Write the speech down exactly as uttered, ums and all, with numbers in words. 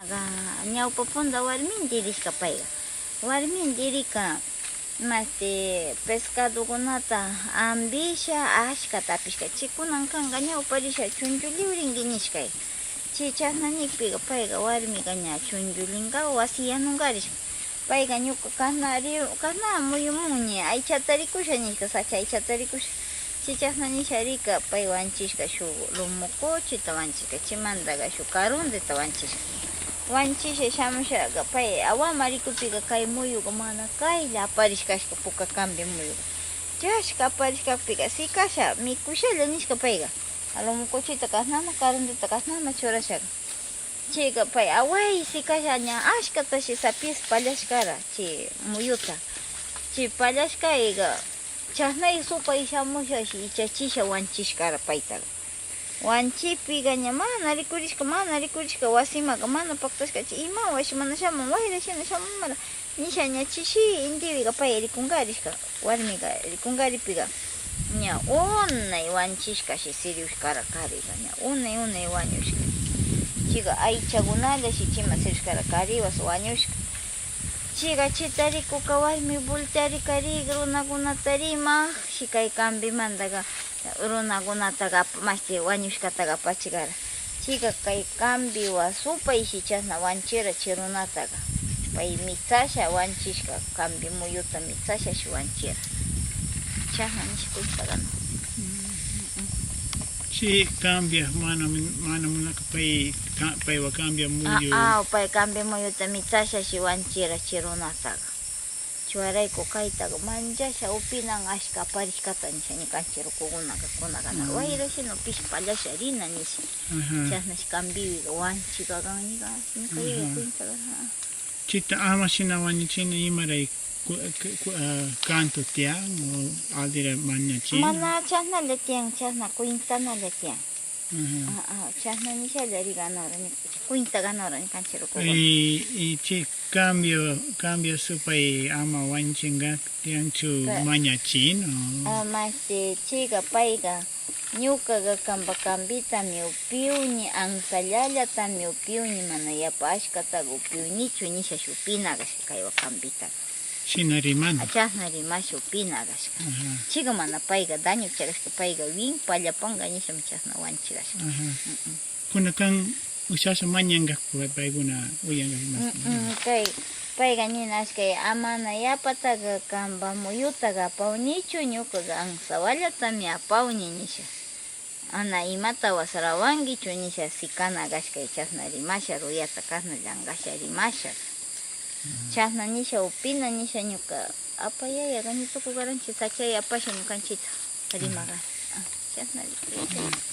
Ñawpa punda warminti rishka payqa. Warminti rika, masti pescadokunata ambisha, ashkata apishka. Chi kunan kanqa ñawpa risha chunchulliw rinki nishkay. Chi chasna nikpiqa payqa warmiqa ña chunchullinqa wasi yanunqa rishka. Payqa ñuqa kasna ri-, kasna muyumunña, aychata rikusha nishka, sacha aychata rikusha. Chi chasna nisha rika, pay wanchishka shuk lomo kuchita wanchishka, chimantaqa shuk karundita wanchishka. Wanchisha shamushaqa, pay awama rikupika kay muyuqa mana kaylla aparishkashka, puka kambi muyuqa. Chashka aparishkakpika sikasha, mikushalla nishka payqa. Lomo kuchita kasnama, karundita kasnama churashaka. Chayqa pay away sikasha ña ashkatashi sapis pallashkara chi muyuta. Chi pallashkayqa chasnay supay shamushashi ichachisha wanchishkara paytaqa. Wanchipika ña mana rikurishka, mana rikurishka, wasimanka mana paktashkachu, imawanshi mana shamun, wayra shina shamunmara. Nisha ña chishi intipiqa pay rikunqarishka, warmiqa rikunqaripika ña unay wanchishkashi siriushkara kariqa, ña unay unay wañushka. Chayqa aychakunallashi chima siriushkara kariwas wañushka. Chayqa chita rikuka warmi voltearikariq runakunata rimaq, shi kay kambimantaqa runakunataqa mashti wañushkataqa apachikara. Chayqa kay kambiwa supayshi chasna wanchira chay runataqa. Pay mitsasha wanchishka, kambi muyuta mitsashashi wanchira. Chasna nishkuyta gana. Chay kambi mana, mana munaka pay, ka-, paywa kambi muyu. Ah, ah, pay kambi muyuta mitsashashi wanchira chay runataqa. Churayku kaytaqa manchasha upinan ashka aparishkata nisha ñukanchik rukukunaka kunakana. Mm. Wayra shina upish pallasha rina nisha. Ajá. Chasnash kambiwiqa wanchika kan ñuka, ñuka yuyay cuenta kan. Chita ama shina wañuchina imaray cu-, cu-, cu-, ah, canto tiyan o aldera mañachin. Mana chasnalla tiyan, chasna cuentanalla tiyan. Ajá. Ah, ah, chasna nishalla riganora, ni-, cuenta ganora, ñukanchik rukukunaka. Y, y chay cambio, cambio supay ama wañuchinqa tiyanchu mañachin, o? Ah, masti, chayqa payqa, ñukaqa kanpa kambitami upiuni, ansallallatami upiuni, mana yapa ashkataqa upiunichu, nishash upina kashka kaywa kambitaqa. Shina rimana. Chasna rimasha upina kashka. Ajá. Chayqa mana payqa daño churashka, payqa win pallapanqa nishami chasna wanchirashka. Ajá. Mm, mm. Kuna kan ushasha mañanqa paykuna uyanqa imas. Mm, mm, kay, payqa ninashka, amana yapataqa kanpa muyutaqa apaunichu, ñukaqa ansawallatami apauni nisha. Ana imata wasrawankichu nisha sikana kashka, chasna rimasha, ruyata kasna llanqasha rimasha. Chasna nisha, upina nisha ñuka apayaya, gañituku garanchik, sachay apasha ñukanchikta rimagana. Ah, chasna rikuyta.